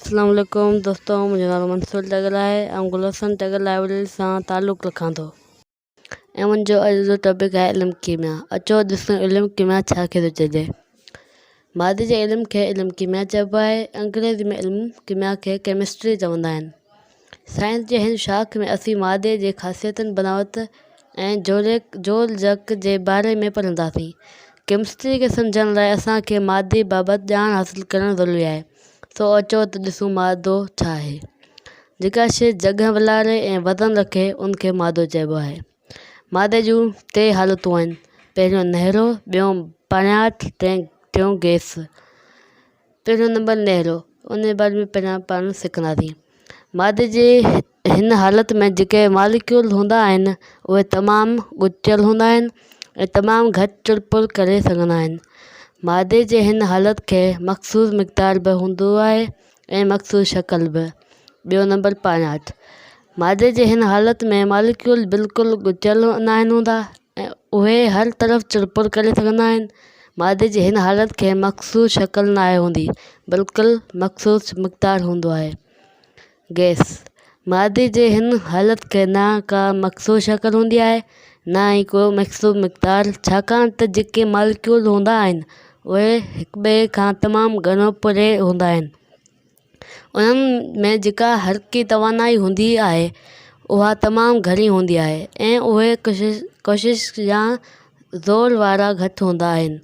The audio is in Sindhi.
اسلام عليڪم دوستو منهنجو نالو منصور ٽڳل آهي آئون گلوسن ٽڳل لائبريري سان تعلق رکان ٿو ۽ منهنجو اڄ جو ٽاپڪ آهي علم ڪيميا اچو ڏسون علم ڪيميا ڇا کي ٿو چئجي مادي جي علم کي علم ڪيميا چئبو آهي انگريزي ۾ علم ڪيميا کي ڪيمسٽري چوندا آهن سائنس جي هن شاخ ۾ اسين مادي جي خاصيتن بناوت ۽ جوڙجڪ جي باري ۾ پڙهنداسين ڪيمسٽري کي سمجهڻ لاء اسان کي مادي بابت ڄاڻ حاصل ڪرڻ ضروري آهي سو اچو ته ڏسون مادو ڇا آهي. جيڪا شيء جڳهه ولاري ۽ وزن رکي ان کي مادو چئبو آهي. مادي جون ٽي حالتون آهن، پهريون نهرو، ٻيون پاڻياٺ، ٽيون گئس. پهريون نمبر نهرو، ان جي باري ۾ پهريان پاڻ سکنداسين. مادي جي هن حالت ۾ جيڪي ماليڪيول هوندا آهن اهي تمام ڳتيل هوندا آهن ۽ تمام گهٽ چرپر ڪري سگهندا آهن. مادي جي هن حالت کي مخصوص مقدار به هوندو آهي ۽ مخصوص شڪل به. ٻيو نمبر پاڻياٺ مادي جي هن حالت ۾ ماليڪيول بلڪل ڳتيل ناهن هوندا ۽ اهي هر طرف چرپر ڪري سگهندا آهن. مادي جي هن حالت کي مخصوص شڪل ناهي هوندي بلڪل مخصوص مقدار هوندو آهي. گئس، مادي جي هن حالت کي نه ڪا مخصوص شڪل هوندي آهي نه ئي ڪو مخصوص مقدار ڇاڪاڻ ته جيڪي ماليڪيول هوندا آهن اهي هڪٻئي کان تمام گهڻو پري هوندا آهن انهن ۾ جيڪا حرڪي توانائي هوندي آهي اها تمام گهڻي هوندي آهي ۽ اهي ڪشش ڪشش يا زور وارا گهٽ هوندا آهن.